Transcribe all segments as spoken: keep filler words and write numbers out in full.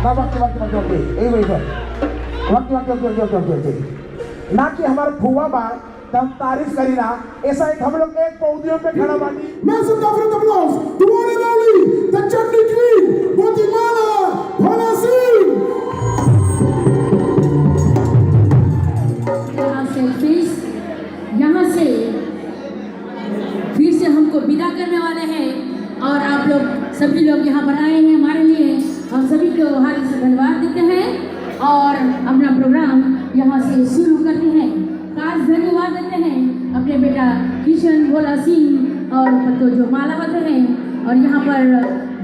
ना, वक्त, वक्त, वक्त, वक्त, ए, वही, वही। वक्त, वक्त, वक्त। ना कि हमार फुआ बा, तब तारीफ करी ना, ऐसा एक हम लोग एक podium पे खड़ा बानी। Massive round of applause to one and only the Chandy Queen, मोतीमाला भोला सिंह। यहाँ से फिर, यहाँ से फिर से हमको विदा करने वाले हैं और आप लोग, सभी लोग यहाँ पर आए हैं हमारे लिए, हम सभी को हार्दिक से धन्यवाद देते हैं और अपना program यहाँ से शुरू करते हैं। खास धन्यवाद देते हैं अपने बेटा किशन भोला सिंह और पत्तो जो माला होते हैं, और यहाँ पर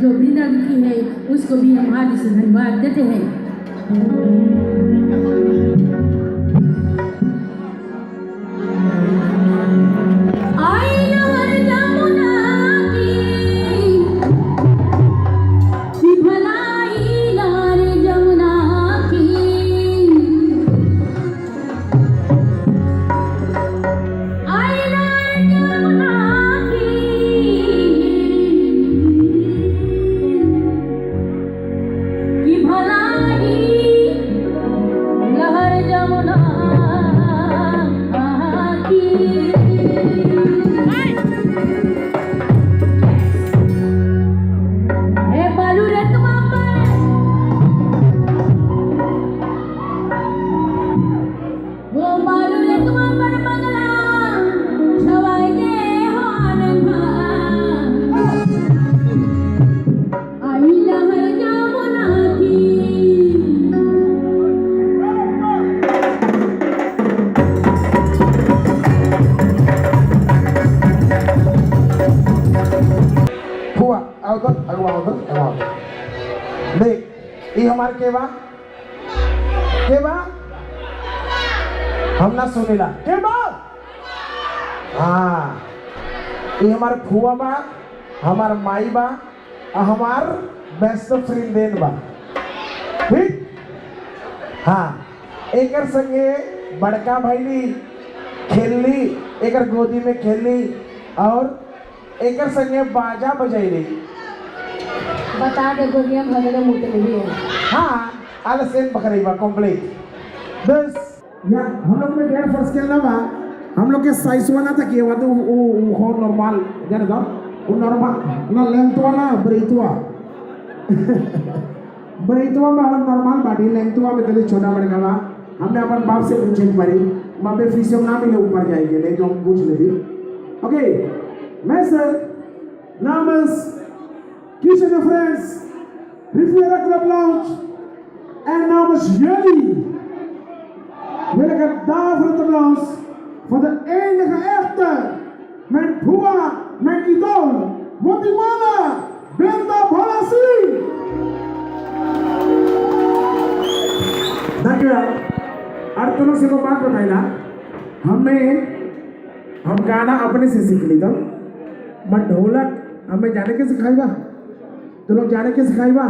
जो वृंदा की है, उसको भी हम हार्दिक से धन्यवाद देते हैं। आई लहर जमुना की, कि भलाई लहर जमुना की। आई लहर जमुना की, कि भलाई लहर जमुना की। ए बालू रे तुम पर, वो बालू रे तुम पर बंगला छवाई दे हो आनंद। आई लहर जमुना की। फुआ, आओ तो, आओ, आओ तो, आओ। देख, ई हमार के बा? के बा? हम ना सुनिला। के बा? हाँ, ई हमार फुआ बा, हमार माई बा, आ हमार best friend देन बा। ठीक? हाँ, एकर संगे बड़का भइली, खेलली, एकर गोदी में खेलली, और एकर संगे बाजा बजइली। बता दे, गोदिया में भगले मुतले भी है। हाँ, आले same बखरई बा, complete। बस। या, हम लोग में डेढ़ फुट scale ना बा, हम लोग के size वाला तक ये वादू, वो, वो हो normal, जाने दो, वो normal, ना length वाला, breadth वाला। Breadth वा में हम normal बाटी, length वा में तनी छोटा बड़का बा। हमने अपन बाप से पूछे एक बारी, बाप पे फिर से ना मिले ऊपर जाएंगे, नहीं तो हम पूछ लेते। Okay, मैं sir, namens Kitchen Friends, Riviera Club Lounge, en namens jullie wil ik een daverend applaus voor de enige echte, mijn broer, mijn idool, Motimana Benta Bhalasi. Danke. Arturo, se को बात बताई ना, हमें, हम गाना अपने से सीख ली तो, मैं ढोलक हमें जाने के सिखाई बा। तो लोग जाने के सिखाई बा,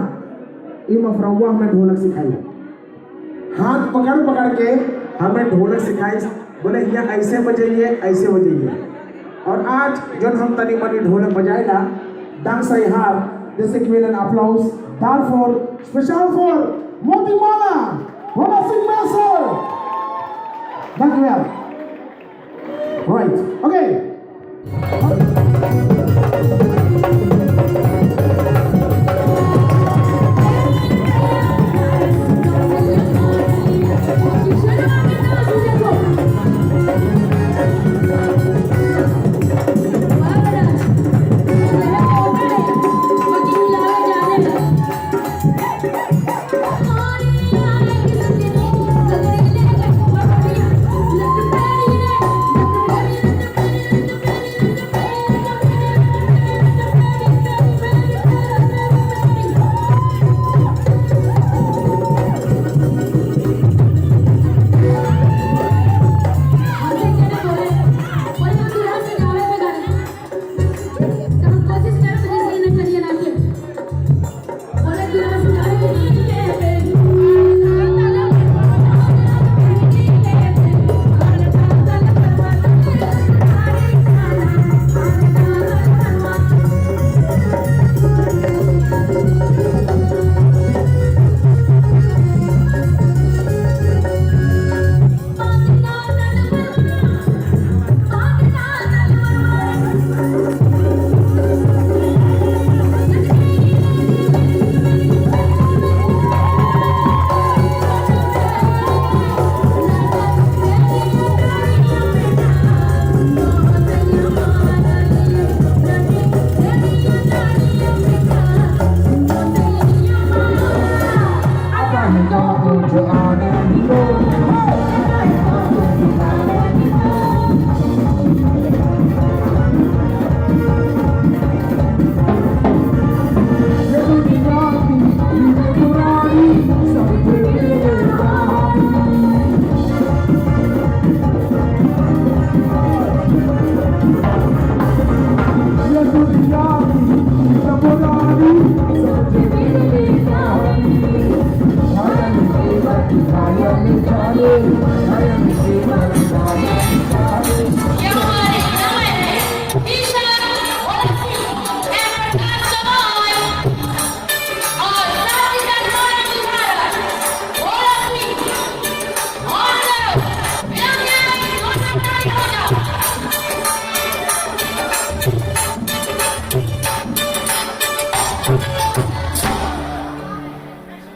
ई मफरौआ हमें ढोलक सिखाई। हाथ पकड़ पकड़ के हमें ढोलक सिखाई, बोले, "हियाँ ऐसे बजाइए, ऐसे बजाइए।" और आज जौन हम तनी मनी ढोलक बजाइला, dance आई हार, जैसे कि मिलन applause, दार for, special for मोतीमाला भोला सिंह मैसर। Thank you, यार। Right. Okay.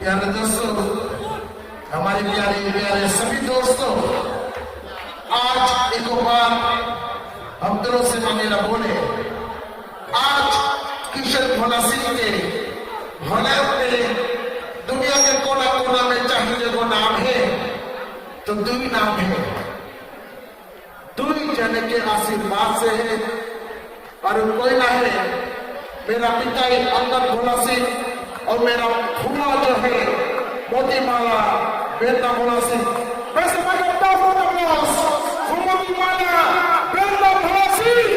प्यारे दोस्तों, हमारे प्यारे प्यारे सभी दोस्तों, आज एक बार हम दिलों से मांगेला बोले, आज किशन भोला सिंह के होले पे दुनिया के कोना कोना में चाहे जो नाम है, तो दुई नाम है। दुई जने के आशीर्वाद से है, और कोई ना है, मेरा पिता है अंगद भोला सिंह और मेरा फूफा जो है मोतीमाला बेंदा भोला सिंह। वैसे मैं करता हूँ applause for मोतीमाला बेंदा भोला सिंह।